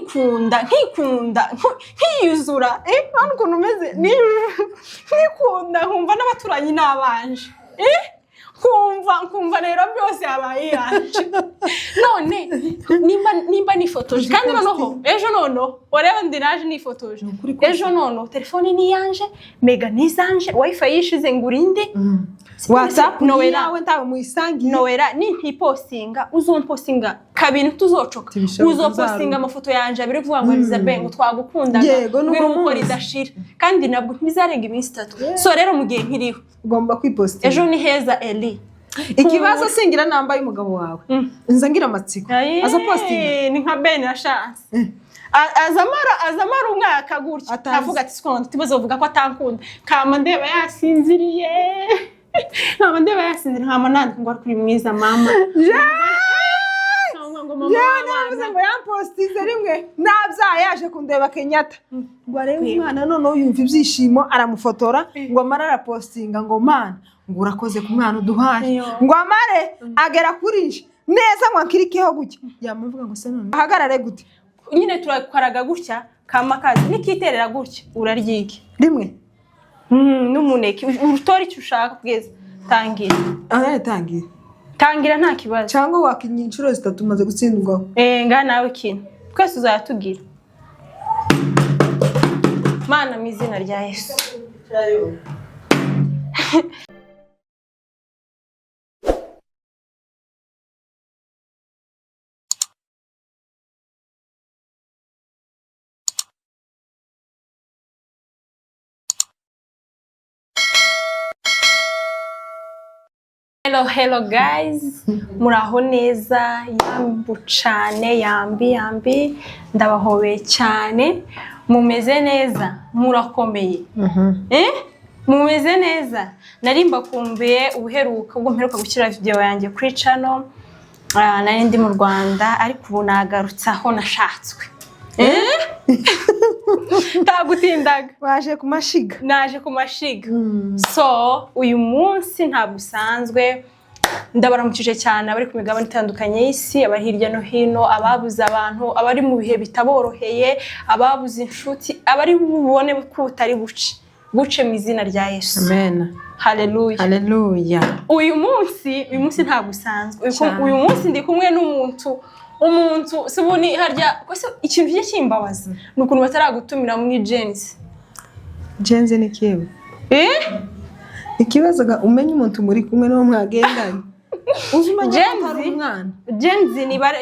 Nkikunda, nkikunda, nkiyuzura. Hano ukuntu umeze, nkikunda, nkumva n'abaturanyi n'abanje, nkumva rero byose yabaye iyanje. None nimba nifotoje kandi noneho ejo, noneho wareba ndi naje nifotoje. Ukuri kose. Ejo noneho telefone ni iyanje, mega ni izanje, WiFi yishize ngo urinde. WhatsApp ni Noella. iyawe, ntawe muyisangiye. Noella, nintipostinga, uzompostinga kabiri tuzocoka. Ntibishoboka, Uzopostinga nzaruha. amafoto yanje abiri kuvuga ngo "Elizabeth, ngo twagukundaga", Yego, nuko ngo iruhuko muzi. ridashira, kandi nabwo ntibizarenga iminsi 3. So rero mu gihe nkiriho, Ugomba kwipostinga. Ejo ni heza, Eli. Ikibazo, singira namba y'umugabo wawe, nza ngira amatsiko. Ayi, Aza postinga? Ni nka Ben na Chance. Azamara umwaka gutya. Atazi. Avuga ati "Sikondo tubazovuga ko atankunda." Kama ndeba yasinziriye, nkaba ndeba yasinziriye, nkama nandika ngo "Kuri mwiza mama", ngo "Mama Navuze w'abana". ngo yampostinze rimwe nabyaye, yaje kundeba Kenyatta ngo arebe umwana, noneho yumva ibyishimo, aramufotora ngo amare arapostinga ngo "Mana", ngo "urakoze ku mwana uduhaye". Iyo. Ngo amare agera kuri nje neza ngo ankirikeho gutya, yamuvuga ngo se none ahagarare gute? Nyine turakaraga gutya, kama kazi nikiterera gutya, uraryike. Rimwe. N'umuneke, utora icyo ushaka kugeza tangira. Aha yatangiye. Tangira, nta kibazo. Cyangwa wakinnye inshuro zitatu umaze gutsindwaho. Ngaha nawe kina, twese uzayatugira. Mana, mu izina rya Yesu. Hello, hello guys, muraho neza? Yambu cane, yambi yambi, ndabahobeye cyane. Mumeze neza? Murakomeye? Mumeze neza? Nari mbakumbuye. Ubuheruka ubwo mperuka gushyira video yanjye kuri channel, nari ndi mu Rwanda, ariko ubu nagarutse aho nashatswe. Ntagutindaga. Waje ku mashiga. Naje ku mashiga. So uyu munsi ntabwo usanzwe. Ndabaramukije cyane abari ku migabane itandukanye y'isi, abari hirya no hino, ababuze abantu, abari mu bihe bitaboroheye, ababuze inshuti, abari bubone ko butari buce buce, mu izina rya Yesu. Amen. Haleluya. Haleluya. Uyu munsi ntabwo usanzwe. Cyane. Uyu munsi ndi kumwe n'umuntu, umuntu si ubu ni harya ko se ikintu kijya kimbabaza ni ukuntu bataragutumira muri Gen-Z. Gen-Z ni kiwe? Ikibazo ga umenye umuntu muri kumwe n'uwo mwagendanye, uzi umenya ko Gen-Z? atari umwana. Gen-Z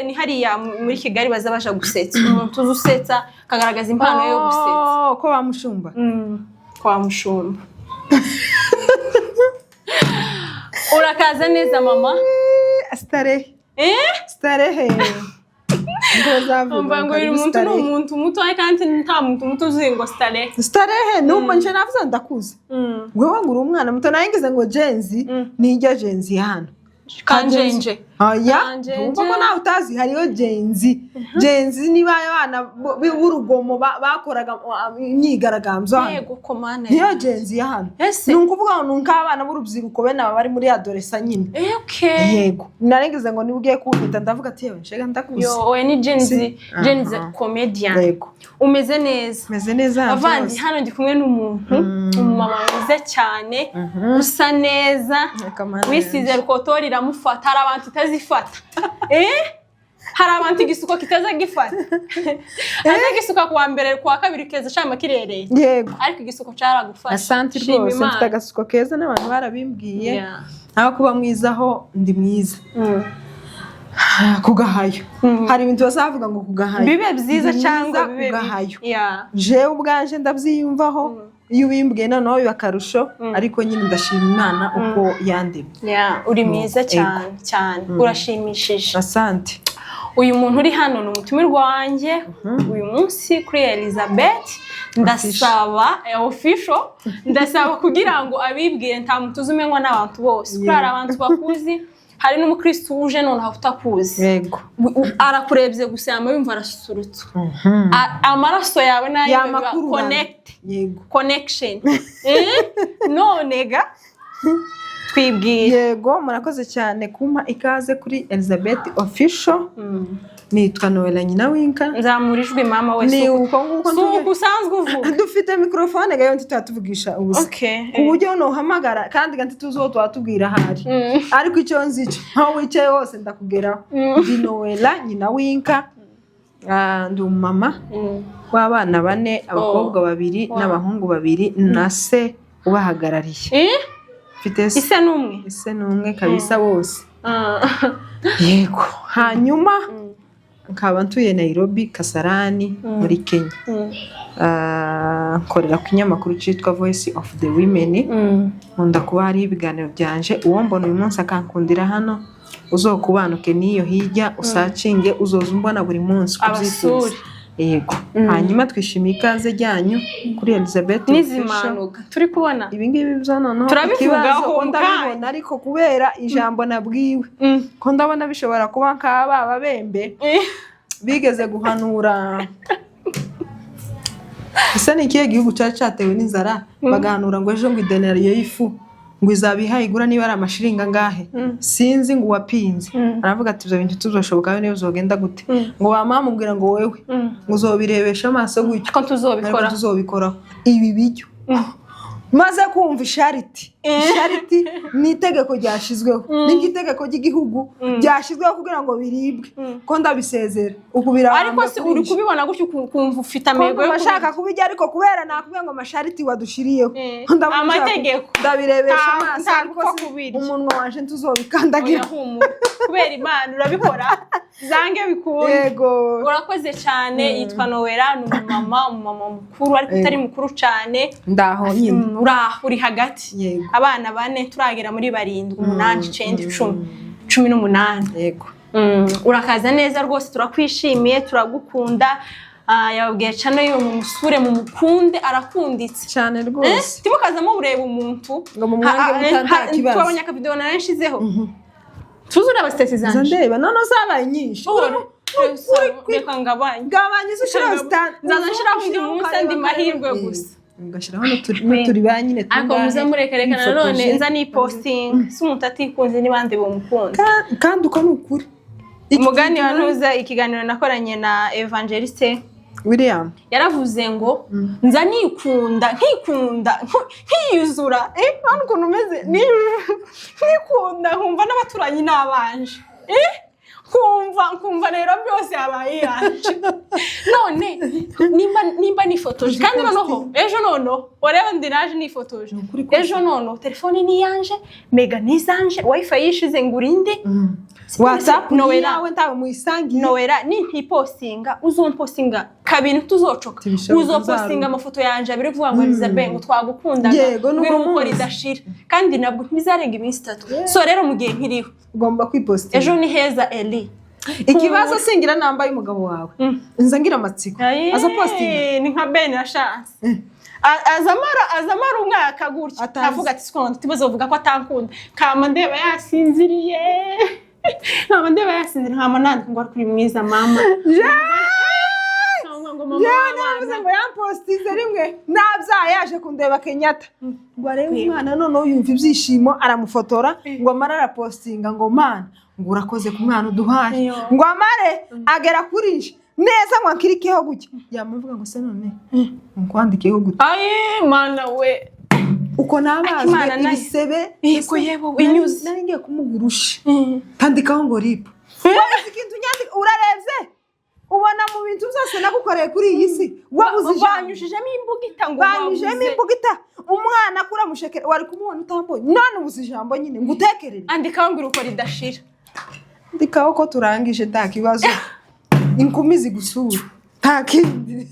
ni hariya muri Kigali baza baje gusetsa, umuntu uzi usetsa akagaragaza impano yo gusetsa. Oh, ko bamushumba. Kwa mushumba. Urakaza neza, mama. Starehe. Eh? Starehe. Umva ngo uyu muntu ni umuntu muto, kandi nta muntu muto uzi ngo starehe. Starehe ni umuntu nje navuze ndakuze. Wewe ngo uri umwana muto, nawe ngize ngo Gen-Z ni irya Gen-Z ya hano. Kanjenje. Oya. Kanjenje. Ntumva ko nawe utazi hariyo Gen-Z. Gen-Z niba abana b'urugomo bakoraga imyigaragambyo hano. Yego komana. Niyo Gen-Z ya hano. Ese? Ni ukuvuga ngo ni nk'abana b'urubyiruko bene aba bari muri adolescence nyine. Okay. Yego, narengeze ngo niba ugiye kumpita ndavuga ati "Yewe nshega ndakuze." Yo, oya, ni Gen-Z. Si. Gen-Z Aha. comedian. Yego. Umeze neza? Meze neza Avandi rwose. hano ndi kumwe n'umuntu, umumama mwiza cyane, usa neza, Akamara. wisize rukotori iramufata. Hari abantu itazifata, hari abantu igisuko kitaza gifata, aza gisuka kuwa mbere, kuwa kabiri keza shama kirereye. Yego. Ariko igisuko caragufasha. Asante. Shima Rwose Imana. mfite agasuko keza, n'abantu barabimbwiye. Aho kuba mwiza aho ndi mwiza ku gahayo. Hari ibintu bazavuga ngo ku gahayo. Bibe byiza Ndi cyangwa mwiza bibe ku bibi. gahayo. Jewe ubwanje ndabyiyumvaho, iyo ubimbwiye noneho biba akarusho, ariko nyine ndashima Imana uko yandemye. Yeah, uri mwiza Ego. cyane cyane, urashimishije. Asante. Uyu muntu uri hano ni umutumirwa wanjye uyu munsi kuri Elizabeth. Ndasaba official, ndasaba kugira ngo abibwire. Nta muntu uzi umenywa n'abantu bose, kuko hari abantu bakuzi, hari n'umukristo uje nonaha utakuzi. Arakurebye gusa yama yumva arasusurutswe. Amaraso yawe nayo biba Yamakururana. connect. Yego. Connection. None ga twibwire. Yego, murakoze cyane kumpa ikaze kuri Elizabeth Official. Nitwa Noella Nyina Winka. Nzamura ijwi, mama we. Ni Si uko uko nguko. si uko usanzwe uvuga. Dufite mikorofone gayo, ntituba ubusa ku buryo nuhamagara kandi ntituzi uwo tuba tubwira ahari, ariko icyo nzi cyo, aho wicaye hose ndakugeraho. Ndi Noella Nyina Winka. Ndi umumama w'abana bane, abakobwa babiri n'abahungu babiri, na se ubahagarariye. Mfite se. Ise n'umwe? Ise ni umwe kabisa bose. Yego, hanyuma nkaba ntuye Nairobi, Kasarani, muri Kenya. Nkorera ku kinyamakuru cyitwa Voice of the Women. Nkunda kuba hariho ibiganiro byanje. Uwo mbona uyu munsi akankundira hano, uzokubanuke n'iyo hirya usacinge, uzoza umbona buri munsi uko ubyifuza. Abasure. Yego. Hanyuma twishimiye ikaze ryanyu kuri Elizabeth Official. N'izimanuka turi kubona. Ibi ngibi byo noneho Turabivugaho ikibazo ko mu ndabibona, ariko kubera ijambo nabwiwe ko ndabona bishobora kuba nk'aba babembe bigeze guhanura. Ese ni ikihe gihugu cyari cyatewe n'inzara, bagahanura ngo ejo ngo idenariyo y'ifu ngo izaba ihaye igura niba ari amashiringi angahe, sinzi, ngo uwapinze aravuga ati ibyo bintu tuzoshoboka niyo bizogenda gute, ngo bamamubwira ngo wewe ngo uzobirebesha amaso gutyo Ko tuzobikora. Ariko tuzobikoraho. Ibi biryo maze kumva ishariti, ishariti ni itegeko ryashyizweho, ni nk'itegeko ry'igihugu ryashyizweho kugira ngo biribwe, ko ndabisezera uku birahambwa. Ariko si Kuri uri nje. kubibona gutyo ukumva ufite amego yo Kumva ashaka kubirya, ariko kubera nakubwiye ngo amashariti wadushiriyeho, ndabona Amategeko. Ndabirebesha amaso, Nta ariko gupfa si kubirya. umunwa wanje ntuzobikandagira. Oya, humura, kubera Imana urabikora zange bikunde. Yego. Urakoze cyane. Yitwa Noella, ni umumama mukuru ariko utari mukuru cyane. Ndaho nyine. Uraho uri hagati. Yego. Abana bane, turagera muri barindwi, umunani, icenda, 10, 18. Yego. Urakaza neza rwose, turakwishimiye, turagukunda. Yababwiye cano yiwe, mumusure, mumukunde, arakunditse. Cyane rwose. Timukazamo ureba umuntu Ngo mumwange nta kibazo. Twabonye akavidewo nari nshizeho, tuzi ureba status Izo zanje. ndeba none zabaye nyinshi. Reka ngabanye. Gabanya izo ushiraho zitanu. Nzaza nshiraho undi munsi andi mahirwe gusa. Ugashyiraho n'uturi ba nyine Ariko muze mureka, reka nanone wifotoje. nza nipostinga. Si umuntu atikunze n'ibandi bamukunda. Kandi uko ni ukuri. Umugani wa ntuza, ikiganiro nakoranye na Evangeliste William. Yaravuze ngo nza nikunda, nkikunda, nkiyuzura, hano ukuntu umeze nkikunda, nkumva n'abaturanyi n'abanje, nkumva rero byose yabaye iyanje. None nimba nifotoje kandi noneho ejo, noneho wareba ndi naje nifotoje. Ukuri kose. Ejo noneho telefone ni iyanje, mega ni izanje, wifi yishize ngo urinde. WhatsApp ni Noella. iyawe, ntawe muyisangiye. Noella, nintipostinga uzompostinga kabiri tuzocoka. Tibishoboka, Uzopostinga nzaruha. amafoto yanje abiri kuvuga ngo Elizabeth, ngo twagukundaga, Yego, nuko ngo iruhuko muzi. ridashira, kandi nabwo ntibizarenga iminsi 3. So rero mu gihe nkiriho, Ugomba kwipostinga. ejo ni heza, Eli. Ikibazo singira nambaye umugabo wawe, nza ngira amatsiko, aza postinga? Ni nka Ben na Chance. Aza amara umwaka gutya Atazi. Avuga ati siko tubazovuga ko atankunda, kama ndeba yasinziriye, nkaba ndeba yasinziriye, nkaba nandika ngo ari kuri mwiza mama. Nkaba ngo mama Yewe, w'abana. navuze ngo yampostinze rimwe nabyaye, yaje kundeba Kenyatta ngo arebe umwana, noneho yumva ibyishimo aramufotora, ngo amare arapostinga ngo mana, ngo urakoze ku mwana uduhaye, Iyo. ngo amare agera kuri nje neza ngo ankirikeho gutya, yamuvuga ngo se none nkwandikeho gutya? Ayi mana we! Uko nabazwe Akimana nayo. ibisebe. Yego, yego, inyuze. Nari ngiye kumugurusha tandikaho ngo RIP. Wabuze ikintu unyandika, urarebye ubona mu bintu byose nagukoreye kuri iyi si wabuze ijambo. Banyujijemo imbugita ngo Banyujemo wabuze. imbugita, umwana akura mushekera, wari kumubona utambonye, none ubuze ijambo nyine ngo utekerere. Andikaho ngo iruhuko ridashira. Ndikaho ko turangije, nta kibazo, inkumi zigusura, nta kindi.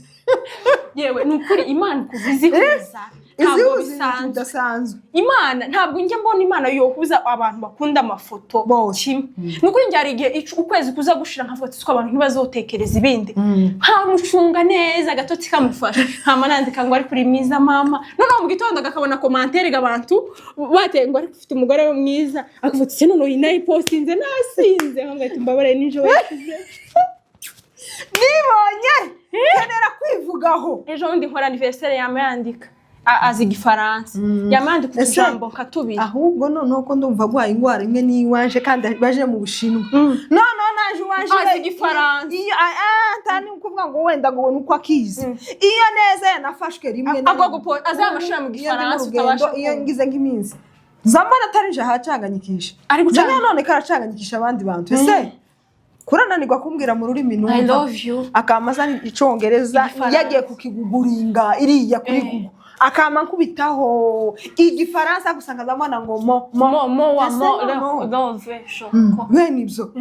Yewe, ni ukuri Imana ukuva izihuza ntabwo Izihuza ibintu bisanzwe. bidasanzwe. Imana, ntabwo njya mbona Imana yohuza abantu bakunda amafoto Bose. kimwe. Ni ukuri njye hari igihe ukwezi kuza gushira nkavuga ati siko abantu ntibazotekereza ibindi, nkamucunga neza, agatotsi kamufasha, nkama nandika ngo ari kuri mwiza mama. Noneho mu gitondo agakabona commentaire abantu bateye ngo ariko ufite umugore we mwiza, akavuga ati noneho iyi nayipostinze nasinze, nkavuga ati mbabare nijoro yashize. Nibonye nkenera kwivugaho. Ejo bundi nkora anniversaire yama yandika. Azi igifaransa, yamandika Ese- utujambo nka tubiri. Ahubwo noneho ko ndumva agwaye indwara imwe n'iyiwanje, kandi baje mu Bushinwa, noneho naje iwanje. Azi igifaransa. Iyo atari ukuvuga ngo wenda ngo ni uko akizi, iyo neza yanafashwe rimwe na Agwa rimwe. Azi amashuri mu Iyo ndi mu gifaransa rugendo, utabasha iyo kumva. ngize nk'iminsi zambona atarije ahacanganyikisha. Ari gucanga- Zana none karacanganyikisha abandi bantu. Ese kurananirwa kumbwira mu rurimi I numva, love you. akama azana icongereza, Igifaransa. yagiye kukiguguringa iriya kuri Google, akama nkubitaho igifaransa gusa, nkazamubona ngo mo mo. Mo mo wa Ese mo noneho- love sho. Bene ibyo.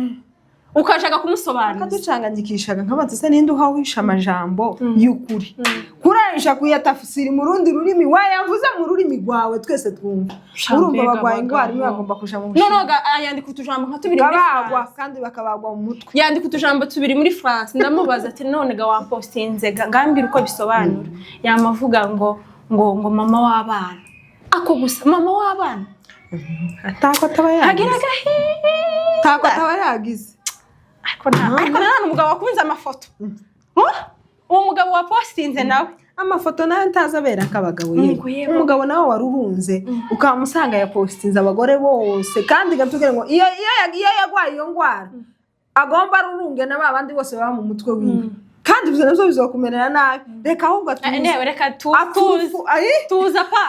Ukashaka kumusobanuza. Akaducanganyikishaga, nkabanza se ninde uhawisha amajambo y'ukuri kuranisha kuyatafsiri mu rundi rurimi wayavuze mu rurimi rwawe twese twumva? Sha, Urumva, mbega bagwaye indwara imwe, abagabo. bagomba kuja mu Bushinwa. Noneho yandika utujambo nka tubiri muri Babagwa France. kandi bakabagwa mu mutwe. Yandika utujambo tubiri muri France. Ndamubaza ati: "None ga wampostinze ga ngambwira uko bisobanura." Yamavuga ngo mama w'abana, ako gusa, mama w'abana. Atako ataba Hagira yagize. Agahinda. Atako ataba yagize. Ariko nta, ariko nanone umugabo wakunze amafoto. Huh? Uwo mugabo wapostinze nawe. Amafoto nayo ntazi abera ak'abagabo. Yego, yewe. Yego. Umugabo nawe wari urunze ukamusanga yapostinze abagore bose, kandi gatubwira ngo iyo yagwaye iyo ndwara agomba arurunge na ba bandi bose baba mu mutwe wiwe, kandi ibyo nabyo bizakumerera nabi. Reka ahubwo atuze. Newe reka tuze. Atufu ayi. Tuza pa.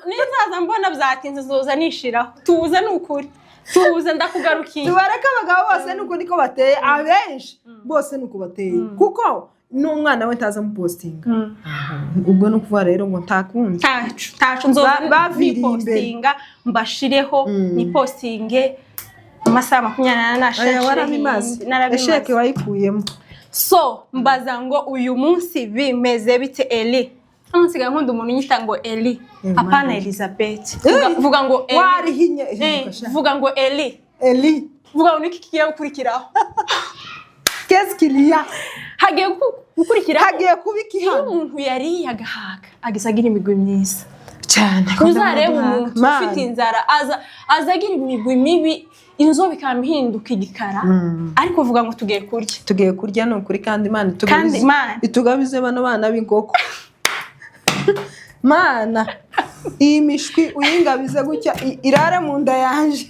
Ninzaza mbona byatinze nzoza nishiraho. Tuza, ni ukuri, tuza, ndakugarukiye. Tubareke, abagabo bose nuko niko bateye, abenshi bose nuko bateye, kuko n'umwana we ntaza amupostinga. Ubwo ni ukuvuga rero ngo ntakundi. Ntacu, ntacu, nzoza Baviriye imbere. nipostinga mbashireho, nipostinge amasaha 24. Aya. Nashira. Warabimaze. Narabimaze. Esheke wayikuyemo. So mbaza ngo uyu munsi bimeze bite, Eli? Hano nsigaye nkunda umuntu unyita ngo Eli. Eh, apana Mana. Elizabeth. Vuga ngo Eli. Warihinye. Eh, vuga ngo Eli. Eli. Vuga ngo niki kigiye gukurikiraho? Qu'est-ce qu'il y a? Hagiye gukurikiraho. Hagiye kuba Iyo ikihano. umuntu yariye agahaga, ageze agira imigwi myiza. Cyane. Uzareba umuntu ufite inzara, aza agira imigwi mibi, inzobe ikaba ihinduka igikara, ariko vuga ngo tugiye kurya. Tugiye kurya, ni ukuri, kandi Imana Kandi itugabize. Imana. Itugabize bano bana b'inkoko. Mana, iyi mishwi uyingabize gutya irare mu nda yanje.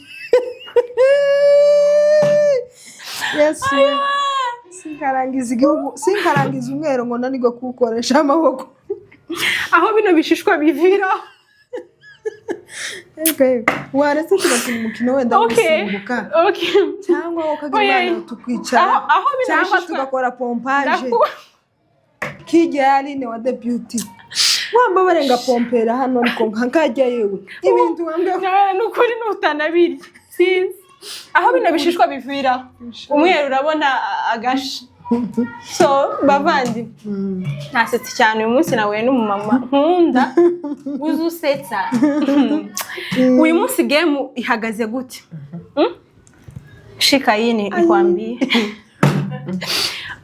Yesu we, sinkarangiza igihugu, sinkarangiza umwero ngo nanirwe kuwukoresha amaboko. Aho bino bishishwa biviraho. Ariko yewe, waretse tugakina umukino wenda wo gusimbuka, cyangwa wowe ukagira Oya. Imana tukicara, Aho bino cyangwa bishishwa- tugakora pompage. Kijya Aline wa The Beauty wamba barenga pompera hano, ariko nkajya yewe ibintu wambwiye. Nawe ni ukuri nutanabirya sinzi aho bino bishishwa biviraho umweru, urabona agashi. So bavandi, nasetse cyane uyu munsi, nahuye n'umumama nkunda uzi usetsa. Uyu munsi game ihagaze gute? Shika yini nikwambie,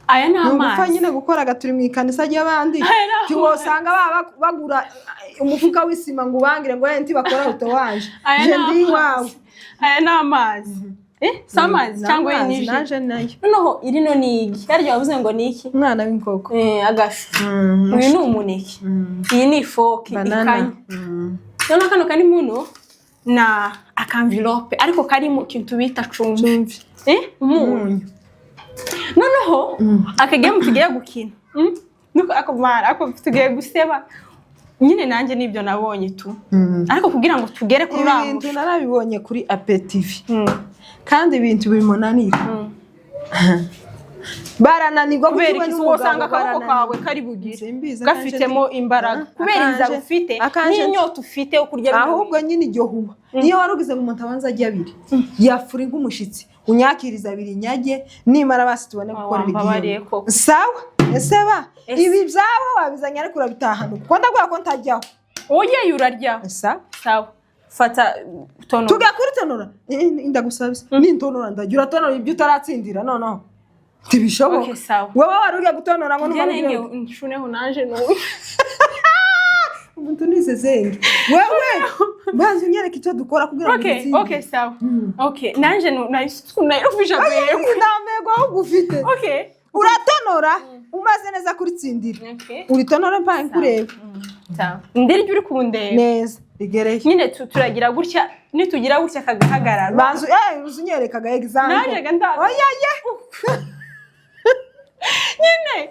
aya ni Ni ugupfa amazi. nyine gukoraga turi mu ikanisa ry'abandi. Aya ni amazi. Ntiwosanga baba bagura umufuka w'isima ngo ubangire ngo wenda ntibakora utowaje. Aya Je ni ndi iwawe. amazi, aya ni amazi. Si amazi cyangwa iyi ni ji? Naje nayo. Noneho irino ni igi yaryo wavuze ngo ni iki? Umwana w'inkoko. Agashu. Uyu ni umuneke, iyi ni ifoke. Banana. Ikanya. Noneho kano kari muno na akamvirope, ariko karimo ikintu bita cumbi. Cumbi. Umunyu. Umunyu. Noneho akagemu tugiye gukina. Nuko ako mara ako tugiye guseba nyine, nanjye nibyo nabonye tu, ariko kugira ngo tugere kuri Ibi uriya bintu mushu. narabibonye kuri APTV, kandi ibintu bimunanira, barananirwa. Kubera Kuko iki? n'umugabo Usanga akaboko barananirwa. kawe kari bugire Simbizi, gafitemo imbaraga kubera inzara ufite n'inyota ufite yo kurya bino. Ahubwo nyine iryo huba niyo wari ugize ngo umuntu abanze ajye abiri yafura nk'umushitsi, unyakiriza abiri nyage, nimara basi tubone gukorera Wambabariye igihembo. koko. Sawa, ese ba Ese. Ibi byawe wabizanye ariko urabitahana kuko ndaguha ko ntajyaho. Oye, urarya. Sawa. Sawa, fata tono. Tujya kuri tonora. Ndagusabye, nintonora ndajya uratonora ibyo utaratsindira, noneho ntibishoboka. Okay, sawa. Wowe wari ugiye gutonora ngo Njye numara nenge ugire nshuneho naje nubu. Umuntu nisezenge wewe, banza unyereke icyo dukora kugira ngo Okay. dutsinde. Okay, sawa. Okay, nanje nayirufisha. Nta ntego ahubwo ufite. Okay. Uratonora umaze neza kuritsindira. Okay. Uritonora mpaye nkureba. Sawa. Ndirya uri kundeba. Neza, rigereye. Nyine turagira gutya, nitugira gutya kagahagarara. Banzu uzi unyerekaga example. Nanjye ndaza. Oya ye. Nyine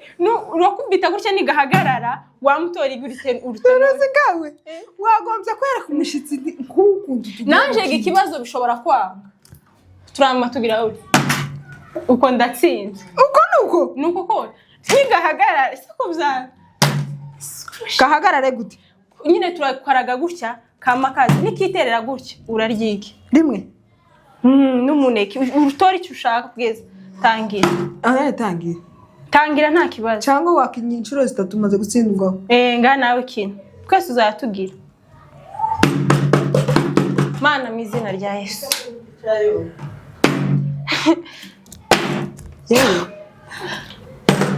urakubita gutya nigahagarara, wamutora igurite urutonore. Uruzi gawe wagombye kwereka umushyitsi nk'ukuntu tugiye Nanje gukina. Ikibazo bishobora kwanga, turama tugira uti uko ndatsinze. Uko ni uko. Nuko ko nigahagarara siko bya Kahagarare gute? Nyine turakaraga gutya kama kazi nikiterera gutya uraryige. Rimwe. N'umuneke urutora icyo ushaka kugeza tangira. Aho yatangiye. Tangira, nta kibazo. Cyangwa wakinnye inshuro zitatu umaze gutsindwaho. Eh, nga nawe kina, twese uzayatugira. Mana, mu izina rya Yesu. Yewe.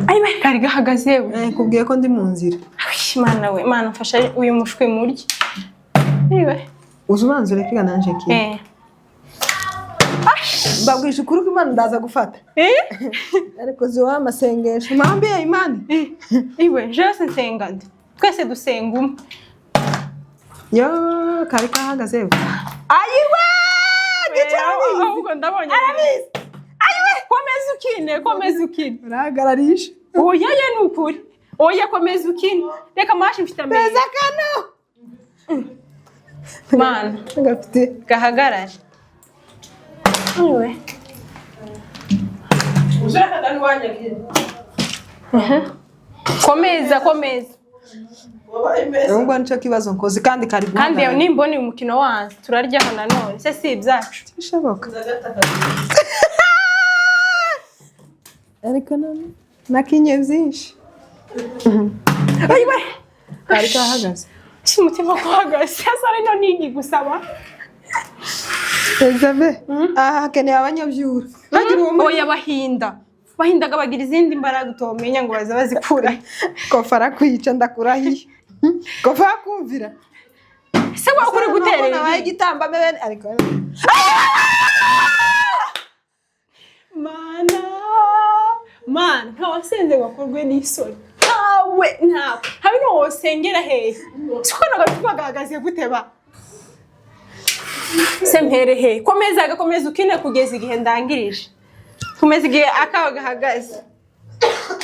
Ayiwe, kari gahagaze we. Kubwiye ko ndi mu nzira. Ay, Mana we, Mana mfasha uyu mushwi murye. Ayiwe. Uzi ubanza ureke nanje kina. Mbabwisha ukuri ko Imana ndaza gufata. Ariko ziwaye amasengesho mpambiye Imana. Iwe jose nsenga nde, twese dusenga umwe. Yo, kari kahagaze we. Ayiwe, gicara. Ahubwo ndabonye arabizi. Ayiwe, komeza ukine, komeza ukine. Urahagararisha. Oya ye, ni ukuri, oya, komeza ukine, reka mashi mfite amenyo. Peza kano. Mana. Gafite. Gahagarare. Ayiwe. Ushaka ntiwanyagiye. Komeza, komeza. Wabaye meza. Ubwo nicyo kibazo nkoze kandi kari Kandi guhagarara. nimbona uyu mukino wanze turaryaho nanone se si ibyacu. Bishoboka. Ariko none nakinye byinshi. Ayiwe. Kari kahagaze. Si umutima guhagaze asa rero nigi gusaba. Elizabeth, aha hakeneye abanyabyura bagira uwo muri. Oya, bahinda bahindaga bagira izindi mbaraga utomenya ngo baza bazikura. Kofa arakwica, ndakurahiye. Kofa akumvira. Se wowe uri guterera nabaye ivi? Igitamba bene ariko. Mana, mana, nta wasenze ngo akorwe n'isoni, ntawe, ntawe, habe n'uwo wosengera hehe. Siko nagacupa gahagaze gute ba se mpere hehe? Komeza, gakomeza ukine kugeza igihe ndangirije, komeza igihe akawe gahagaze.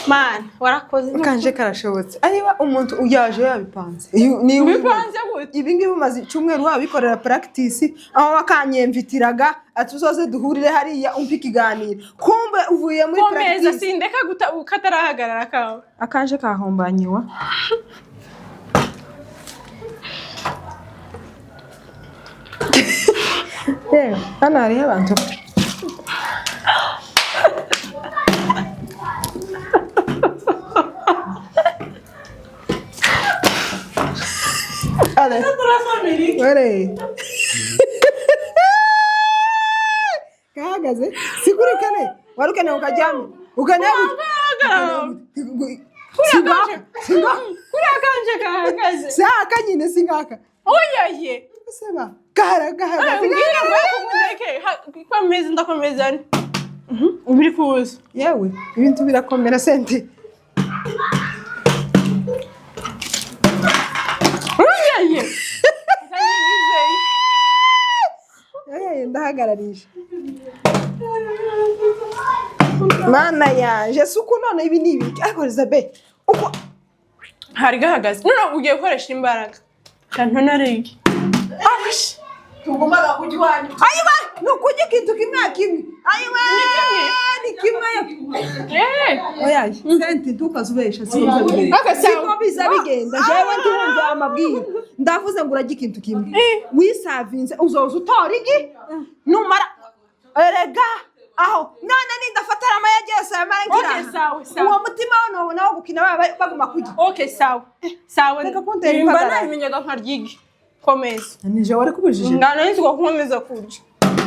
Mana, warakoze. Kanje karashobotse, areba umuntu yaje yabipanze. Bipanze gute? Ibi ngibi umaze icyumweru wabikorera practice, aho wakanyemvitiraga ati uzoze duhurire hariya umpe ikiganiro, kumbe uvuye muri Komeza. practice. Sindeka guta katarahagarara kawe. Akanje kahombanyiwa. Yewe, hano hariho abantu. Ale. Were. Kahagaze. Sikuri kane. Wari ukeneye ukaryama. Ukeneye Singaka. Singaka. Kuriya kanje gahagaze. Saka nyine singaka. Oya ye. Seba. Gahara gahagaze. Mbwira ngo kumuneke komeza, ndakomeza biri kuza. Yewe, ibintu birakomera sente. Oya ye. Yewe, ndahagararisha. Mana yanje, suku none ibi ni ibiki? Ariko Elizabeth, uko Hari gahagaze none ugiye gukoresha imbaraga kantonarege. Tugumaga kujya iwanyu. Ayiwe, ni ukurya ikintu kimwe kimwe. Ayiwe, ni kimwe. Oya, sente ntukaze ubesha, siko bigenda. Siko biza bigenda. Jewe ntiwumve amabwire. Ndavuze ngo urarya ikintu kimwe. Wisavinze uzoza utora igi numara erega aho none nindafatara amayagi yose yamara ngira. Okay, sawa, sawa. Uwo mutima wo nobona wo gukina baguma kurya. Okay, sawa sawa. Reka kuntera Mba impagarara. nabimenyaga nkarya igi, komeza. Nije wari kubujije. Ngano nzi ko nkomeza kurya,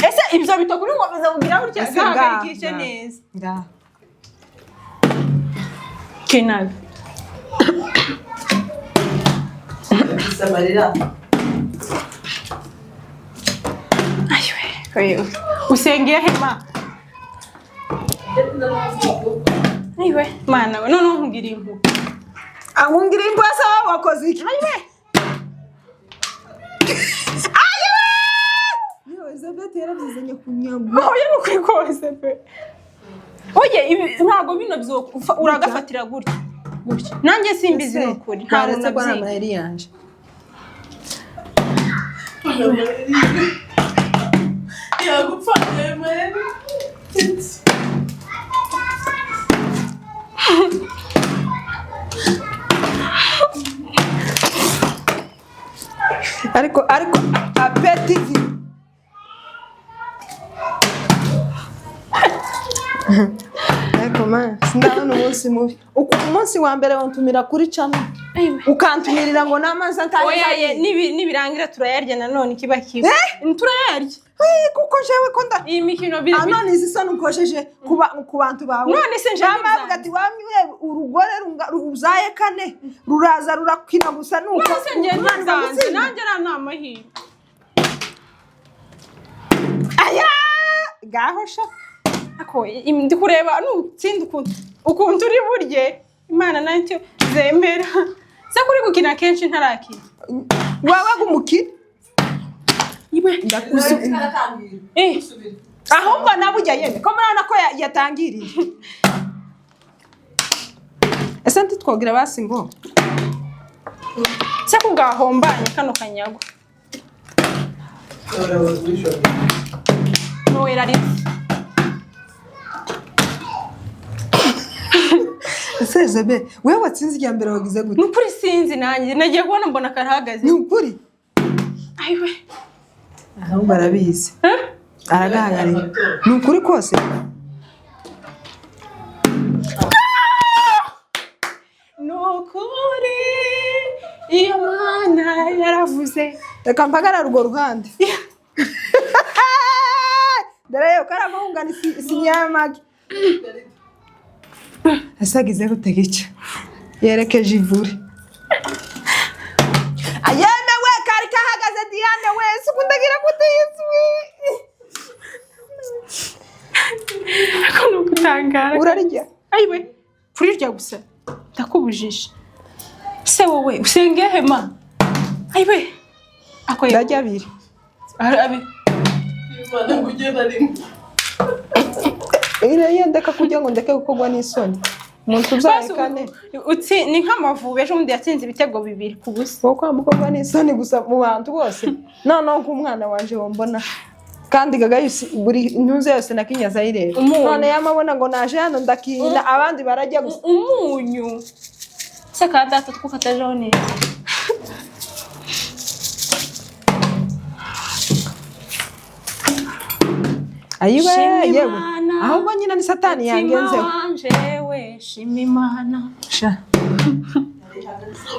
ese ibyo bitokuri nkomeza kugira gutya? Ese nga- Gahagarikishe nga. neza. Ngaho. Kinabi. Amarira. Ayiwe, ayiwe, usengeye hema. Ayiwe, mana we, noneho nkugiriye impuhwe. Angungira imbwa se wakoze iki? Ayiwe! Yo, Elizabeth yarabyizanye kunyagwa. Oya, ni ukuri kose pe. Oye, ntabwo bino byo uragafatira gutya gutya, nanjye simbizi, ni ukuri ntabwo Ntaretse ko ari nabyiga. amayeri yanje. Yagupfa yemerera. Ariko apetivi. Ariko man, sindabona umunsi mubi. Umunsi wa mbere wantumira kuri channel. Ukantumirira ngo n'amazi Oya ye, atari. Nibirangira turayarya nanone, kiba kiba turayarya. Kuko jewe ko nda Iyi mikino biri Ah, none izi soni ukosheje kuba ku bantu bawe. None se nje Mama n'ibyanjye. avuga ati wamye urugore ruzaye kane ruraza rurakina gusa nuko None se nje Imana n'ibyanjye iramutsinda. nanjye ari ni amahirwe. Aya, gaho sha. Ako ndi kureba nutsinda ukuntu uri burye, Imana nacyo zemera se kuri gukina kenshi ntarakina. Wabaga umukire. Iwe. Eh. Ahubwo nawe ujya yemwe ko murabona ko yatangiriye. Ese ntitwogira basi ngo Se kugahombanye kano kanyagwa Noella ari Ese Elizabeth, wewe watsinze irya mbere wagize gute? Ni ukuri sinzi, nanjye nagiye kubona mbona karahagaze. Ni ukuri. Ayiwe. Ahubwo arabizi. Eh? Aragahagarika, ni ukuri kose. Ni ukuri iyo Mana yaravuze. Reka mpagarare urwo ruhande dore yo karagahungana isinyamagi. Ese agize gute gica yerekeje ivure? Ayeme we, kari kahagaze. Diane we, sukundagira gute yizwi. Ako ni ugutangara. Urarirya. Ayiwe, kurirya gusa ndakubujije. Se wowe usenge hema? Ayiwe, ako Ndarya abiri. Abi. Imana kugenda rimwe. Iriya ndeka kugira ngo ndeke gukorwa n'isoni, umuntu uzaye kane. Ni nk'Amavubi ejo bundi yatsinze ibitego 2-0. Wowe kwa mukobwa n'isoni gusa mu bantu bose, noneho nk'umwana wanje wombona kandi gagayusi buri ntuze yose na kinyaza ayireba. Umunyu. None yamabona ngo naje hano ndakina, abandi barajya gusa. Umunyu se ka data two katajaho neza. Ayiwe. Shima Yewe. Imana. Ahubwo nyina ni Satani yangenzeho. Mutima wanje we, shima Imana. Sha.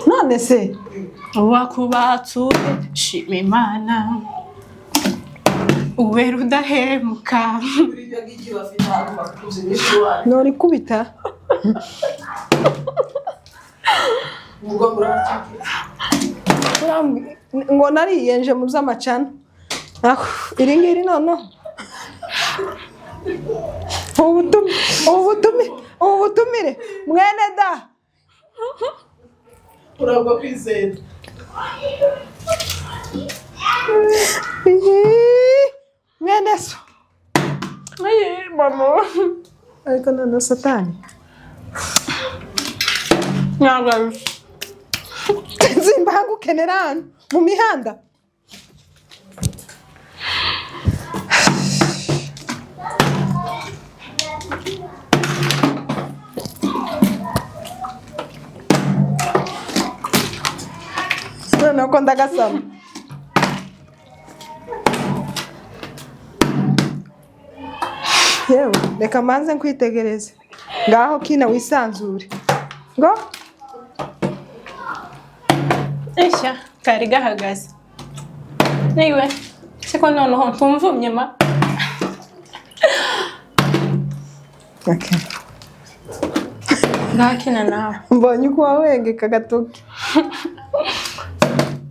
None se Wakubatsure, shima Imana, ubera udahemuka. Kuri ibyo ngibyo bafite ahantu bakuzinisha iwanyu. Norikubita. Umugongo uracika. Ngo nariyenje mu by'amacana. Aho, iri ngiri noneho ubu butumire mwene da. Uragwa kwizera. Ihi, mwene so. Ayi, mama. Ariko noneho Satani Ntabwo zimbangukenera hano mu mihanda. Noneho ko ndagasama. Yewe, reka mbanze nkwitegereze. Ngaho kina wisanzure ngo Eshya kari gahagaze niwe siko noneho ntumvumye ma. Okay. Ngakina nawe. Mbonye uko wawengeka agatoki.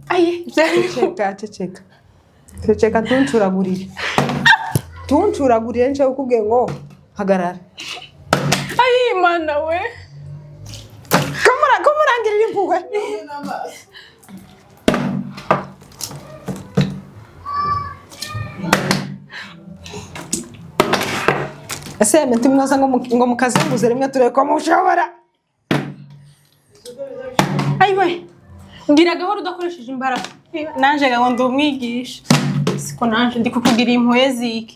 Ayi, byari Ceceka, ceceka, ceceka, tuncuragurire, tuncuragurire nce kukubwiye ngo hagarara. Ayi, Mana we. Ko murangirira N'amaso. Ese yemwe ntimwaza ngo mukazunguze rimwe turebe ko mushobora. Ayiwe, ngira gahoro udakoresheje imbaraga. Nanje ngo ndi umwigisha, siko nanje ndi kukugira impuhwe ziki.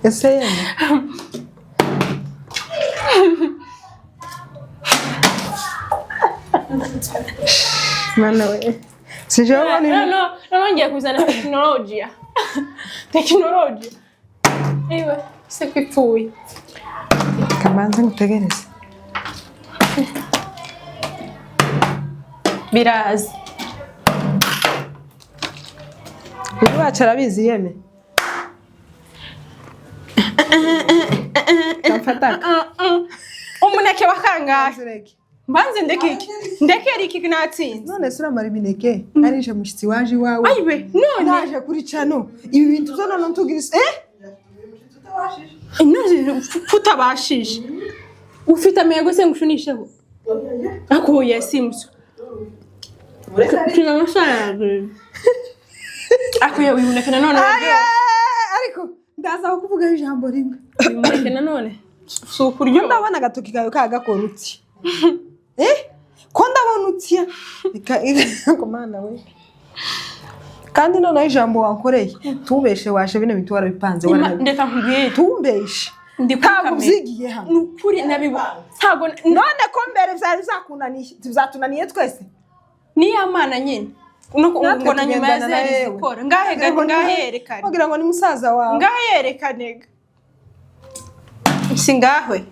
Ese yemwe mana we, sinshobora kubona. No, ngiye kuzana tekinolojiya, tekinolojiya. Ayiwe, se ko ipfuye? Kamanze ngutegereze. Biraza. Uyu wacu arabizi yeme. Kamfataka. Umuneke wa kangahe? Mbanze ndeke iki, ndekere iki, natsinze. None se uramara imineke arije mushyitsi waje iwawe? Ayiwe, none Naje kuri cano ibi bintu byo none tugira Utabashije. None kutabashije ufite amego se ngushunisheho akuye simuso kina amafaranga akuye uyu muneke nanone Aye, ariko ndaza kuvuga ijambo rimwe. Uyu muneke nanone si ukuryoha. Ndabona agatoki kawe kagakora uti ko ndabona utya. Reka mana we, kandi noneho ijambo wankoreye, tubeshe waje bino bintu warabipanze. Ndeka nkubwire. Tumbeshe. Ndi kuri Ntabwo kamera. ubyigiye hano. Ni ukuri nabibo ntabwo. None ko mbere byari byakunaniye, byatunaniye twese. Ni ya mana nyine no Natwe ngo na nyuma ya tugendana na zeri yewe. zikora ngahe ngaherekane. Wagira ngo ni musaza wawe. Ngaherekane si ngahwe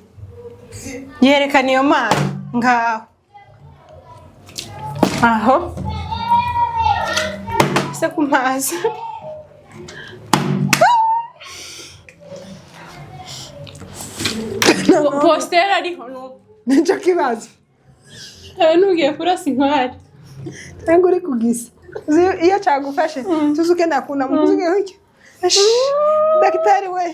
yerekana iyo mana ngaho aho se ku mazi. Positeri ariho nuko. Nicyo kibazo. Ntugiye kurasa inkwari. Cyangwa uri kugisa. Uzi iyo cyagufashe tuzi ukenda kunama uzi ugiye gutya. Dagitari we.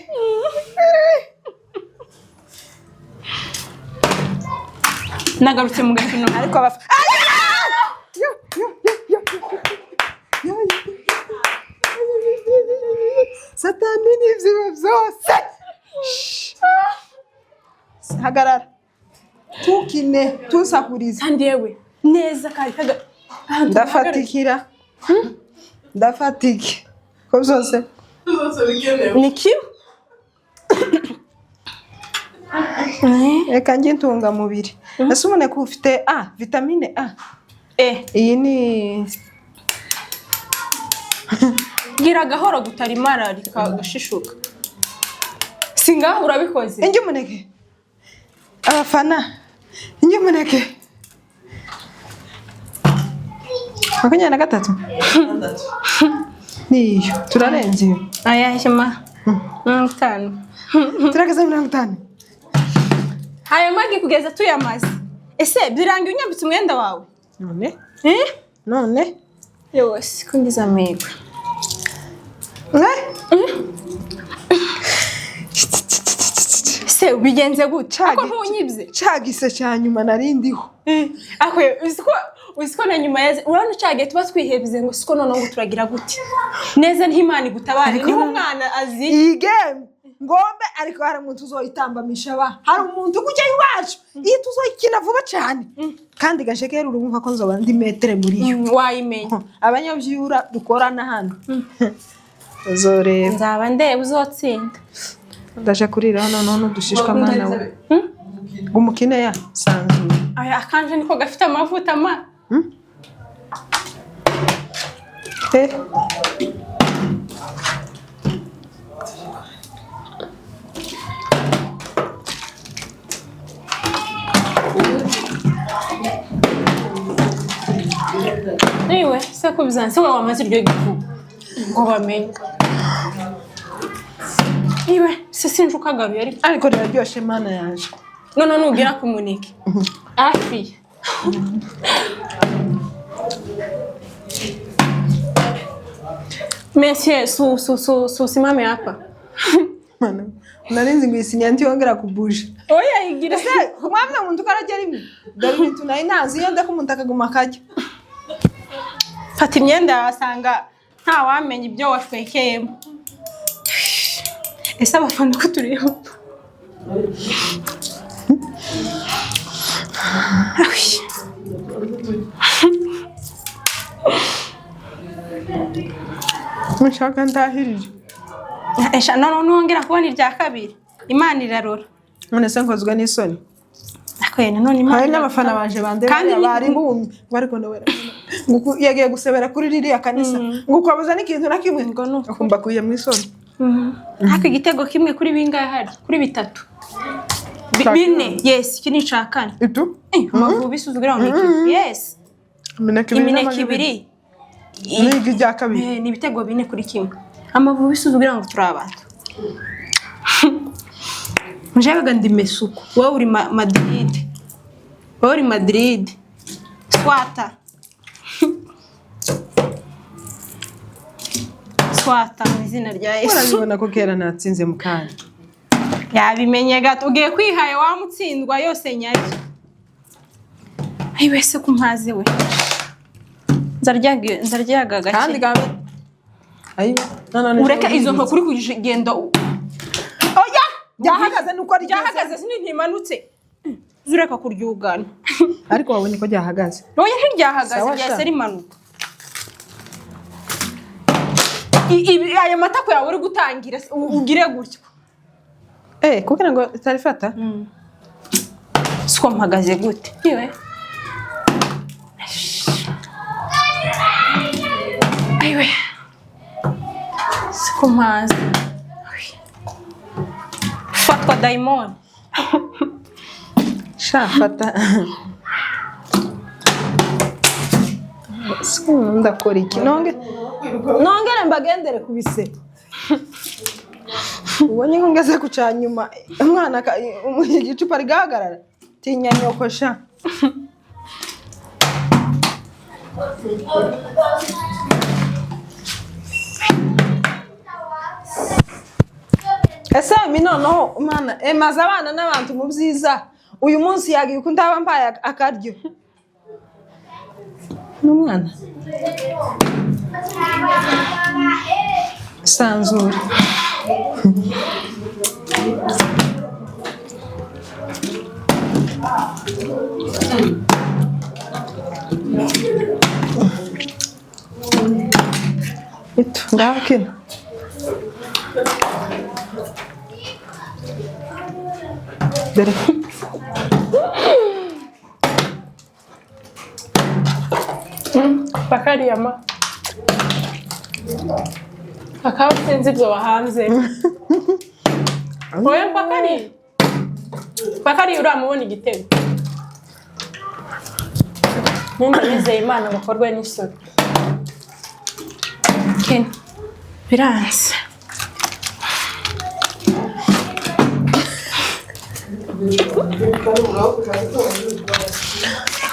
Nagarutse mu gakino. Ariko abafa. Yo, yo, yo, yo, yo, yo. Satani n'ibyibo byose. Shh. Hagarara, tukine tusakurize. Kandi yewe neza kari kaga ahantu. Ndafatikira, ndafatike ko byose. Zose bikenewe. Ni kimwe. Reka njye intungamubiri. Ese umuneke ufite a vitamine A? Iyi ni Gira gahoro gutarimara rikagashishuka. Si ngaho urabikoze. Indya umuneke, abafana, indya umuneke. 23. 6. Niyo turarenze iyo. Aya shyama 50. Turageze 50. Aya magi kugeza tuyamaze. Ese birangiye unyambitse umwenda wawe? None. Eh? None. Yose ko ngize amigo. Eh? Se ubigenze gute? Ako Cagi- ntunyibye. Cagise cya nyuma narindiho. Ako uzi ko na nyuma ya urabona cyagiye tuba twihebye ngo siko noneho ngo turagira gute? Neza ntimana igutabare Ariko niho umwana azi. Iyi game ngombe, ariko hari umuntu uzoyitambamisha ba, hari umuntu kujya iwacu iyi tuzoyikina vuba cyane kandi gashekera urumva ko nzoba ndi metere muri yo. Wayimenya. Abanyabyura dukorana hano uzoreba. Nzaba ndeba uzotsinda. Ndaje kuriraho noneho n'udushishwa mwana we umukine ya sanzure. Aya akanje niko gafite amavuta ma. Eh. Niwe se ko bizanse wowe wamaze iryo gifu ngo bamenye. Iwe se sinje ukagaruye ariko. Ariko riraryoshe mana yanje. None nugera ku muneke. Afi. Monsieur, su, su, su, su, simame hapa. Mana, Narinzi ngo iyi siniya ntiyongera kubuje. Oya, igira. Ese mwamwe umuntu ukarajya rimwe? Dore ibintu nari ntazi, iyo ndeka umuntu akaguma akajya. Fata imyenda yawe, asanga ntawamenya ibyo washwekeyemo. Ese abafana ko tureba? Awi. Nshaka ndahirije. Esha, none nongera kubona irya kabiri, Imana irarora. None se nkozwe n'isoni? Ariko ye, nanone Imana Hari n'abafana banje bandeba. Kandi bari bumye ngo ariko Noella ngo yagiye gusebera kuri ririya kanisa, ngo ukabuza n'ikintu na kimwe. Ngo ni uko. Akumva akuye mu isoni. Ariko igitego kimwe kuri bingahe? Hari kuri bitatu, bine. Yes, iki ni ica kane. Itu. Amavubi isuzugura ngo ni iki? Yes. Imineke ibiri. Imineke ibiri. N'igi rya kabiri. Ni ibitego 4-1. Amavubi isuzugura ngo turi abantu. Njabaga ndi Mesuku, wowe uri Madrid, wowe uri Madrid. Swata swata mu izina rya Yesu. Urabibona ko kera natsinze mu kanya. Yabimenye gato, ugiye kwihaye wamutsindwa yose nyayo. Ayi wese ko mpaze we, nzaryaga Kandi gake. gabe ayi none. Ureke izo nkoko uri kugenda Oya, ryahagaze nuko rigeze. Ryahagaze ntimanutse, zureka kuryugana. Ariko wabonye ko ryahagaze? Oya, ntiryahagaze. Sawa. Ryahise Sha. rimanuka. Ayo matako yawe uri gutangira ugire gutyo. Kugira ngo itarifata. Siko mpagaze gute yewe? Ayiwe, siko mpaze. Fatwa dayimoni. Sha, fata. Siko ndakora iki? Nongere mbagendere ku bise. Ubonye ko ngeze ku ca nyuma, umwana igicupa rigahagarara. Tinya nyoko sha. Ese mi noneho umwana emaze abana n'abantu mu byiza, uyu munsi yagiye uko ndaba mbaye akaryo n'umwana sanzura. Itu ngaho kino. Dore. Bakariyama akaba sinzi ibyo bahanze. Oya, mpakari mpakari uramubona igitego. Nimba nizeye Imana ngo akorwe n'isoni. Ken biranze.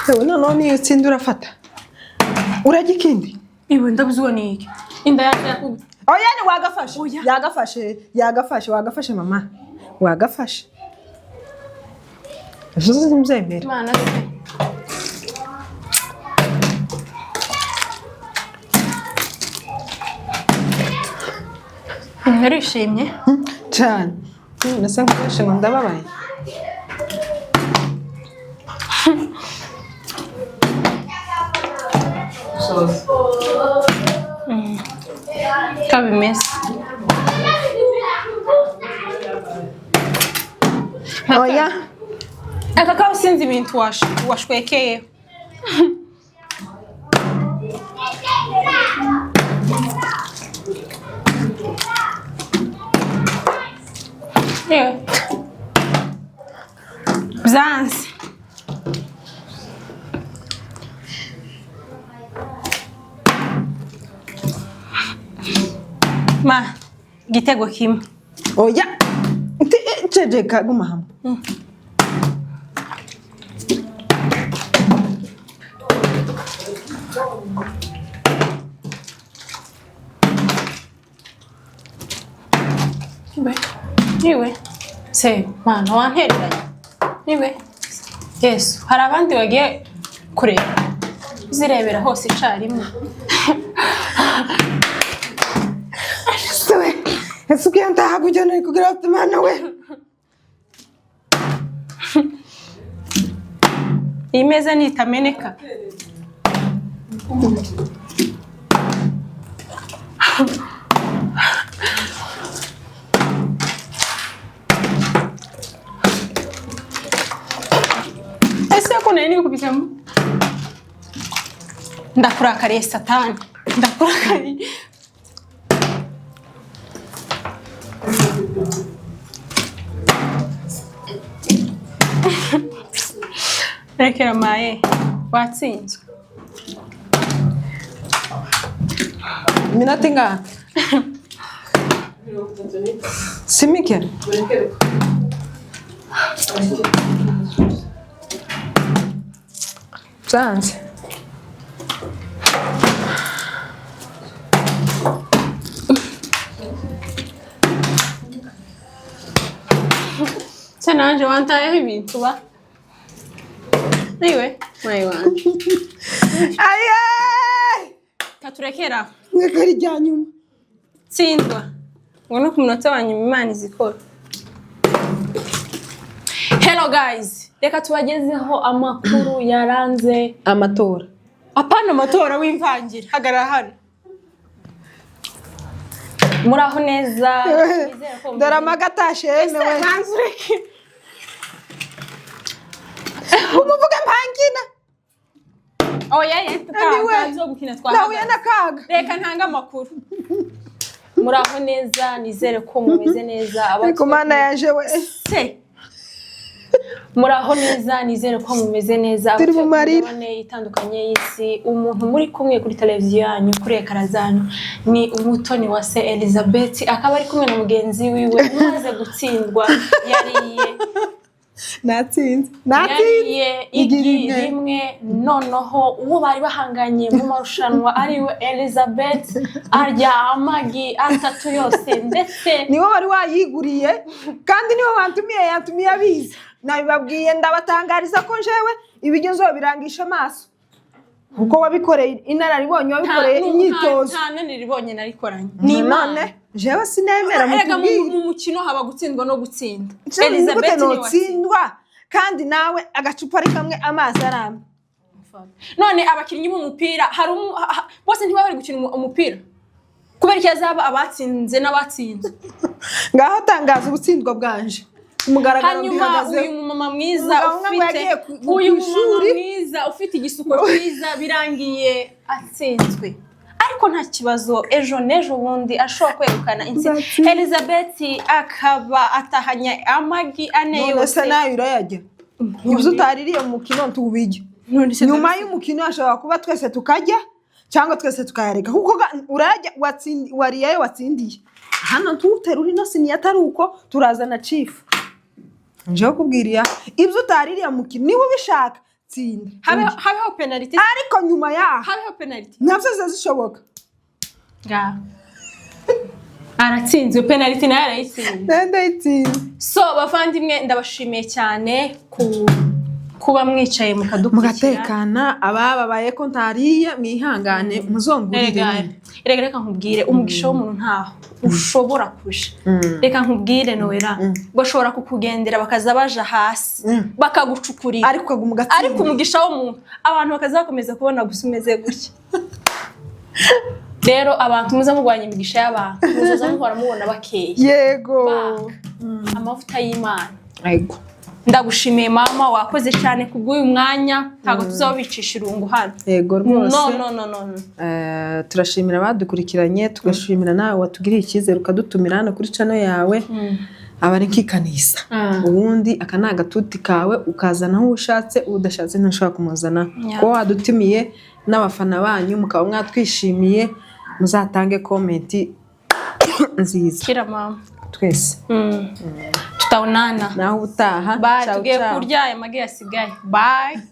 Yewe, noneho niyo utsinda urafata, urajya ikindi. Iwe, ndabuze uwo ni iki? Inda yanjye yakubye. Oya, ni wagafashe. Yagafashe, yagafashe, wagafashe mama, wagafashe. Ejo simbyemera. Imana se. Narishimye. Cyane. Nasa nkoresha ngo ndababaye. Soza. Ko bimeze. Oya. Aka kawe sinzi ibintu washwekeyeho. Yewe. Byanze. Ma igitego kimwe. Oya. Ceceka, guma hamwe. Iwe. Iwe. Se mana, wantereranye niwe Yesu. Hari abandi bagiye kureba, zirebera hose icarimwe. Ese we, ese ugiye ndaha kujyana kugira ati Mana we. Iyi meza nitameneka. Ese ko nari nikubisemo? Ndakurakariye Satani, ndakurakariye. Rekera maye, watsinzwe. Iminota ingahe? 35. Si mike? Murekere. Byanze. Se nanje wantayeho ibintu ba niwe maye wanje. Aye! Katurekera aho. Mwekari rya nyuma. Tsindwa ngo no ku munota wa nyuma Imana izikora. Hello guys, reka tubagezeho amakuru yaranze Amatora. Apana amatora, w'imvangira, hagarara hano. Muraho neza, nizere ko Dore amaga atashe yemewe. Banza ureke. Umuvuge mpangina. Oya ye. Anyway, Tukazo gukina nahuye twahagaze. n'akaga. Reka ntange amakuru. Muraho neza, nizere ko mumeze neza. Ariko Mana yaje we. Se muraho neza, nizere ko mumeze neza. Turi mu marira. Imigabane itandukanye y'isi, umuntu muri kumwe kuri televiziyo yanyu, kuri ekara zanyu, ni Umutoni wa se Elizabeth, akaba ari kumwe na mugenzi wiwe umaze gutsindwa. Yariye Natsinze, natsinze. Yariye Igi igi rimwe. rimwe. Noneho uwo bari bahanganye mu marushanwa ariwe Elizabeth arya amagi atatu yose ndetse. Niwe wari wayiguriye kandi niwe wantumiye, yantumiye abizi. Nabibabwiye, ndabatangariza ko njewe ibiryo nzobirangisha amaso, kuko wabikoreye inararibonye, wabikoreye imyitozo. Nta naniribonye narikoranye ni None Imana. jewe sinemera. Erega Mutubwire. mu mukino haba gutsindwa no gutsinda. Jewe ni gute Elizabeth niwe watsinze. notsindwa kandi nawe agacupa ari kamwe, amazi aramye? None abakinnyi b'umupira hari bose ntibaba bari gukina umupira? Kubera iki hazaba abatsinze n'abatsinzwe? Ngaho tangaza ubutsindwa bwanje umugaragaro. Hanyuma Mbihagazeho. uyu mumama mwiza Umugabo umwe ngo ufite yagiye ku uyu mumama ishuri. mwiza ufite igisuko cyiza, birangiye atsinzwe, ariko nta kibazo, ejo n'ejo bundi ashobora kwegukana intsinzi. Nzatsinda. Elizabeth akaba atahanye amagi ane None yose. se nawe urayarya? Ibyo utaririye mu mukino ntubijya. None se Nyuma y'umukino hashobora kuba twese tukarya cyangwa twese tukayareka, kuko urayarya wariyeyo watsindiye. Hano ntuterura ino siniya, atari uko turazana cifu. Njewe kubwiriya ibyo utaririye mu mukino, niba ubishaka tsinda. Habeho penaliti. Ariko nyuma yaho Habeho penaliti. nabyo ziba zishoboka. Ngaho aratsinzwe, penaliti nayo arayitsinze. Ndayitsinze. So bavandimwe, ndabashimiye cyane ku kuba mwicaye mukadukurikira. Mugatekana. Abababaye ko ntariye, mwihangane, muzongurire. Erega Nyine. erega reka nkubwire, umugisha w'umuntu ntaho ushobora kuja. Reka nkubwire Noella, bashobora kukugendera bakaza baja hasi bakagucukurira, ariko ukaguma ugatsinda. Ariko umugisha w'umuntu, abantu bakaza bakomeza kubona gusa umeze gutya. Rero abantu muza murwanya imigisha y'abantu, muzoza muhora mubona bakeya. Yego. Baka. Amavuta y'Imana. Yego. Ndagushimiye mama, wakoze cyane kubw'uyu mwanya. Ntabwo tuzaba bicisha irungu hano. Yego rwose. No, no, no, no, no. Turashimira abadukurikiranye, tugashimira nawe watugiriye icyizere ukadutumira hano kuri channel yawe. Aba ari nk'ikanisa. Ubundi aka ni agatuti kawe, ukazana aho ushatse, udashatse ntushobora kumuzana. Kuba wadutumiye n'abafana banyu mukaba mwatwishimiye, muzatange comment nziza. Kira mama. Twese. Tutaonana. Naho ubutaha. Bye. Ciao, Tugiye ciao. kurya aya magi yasigaye. Bye.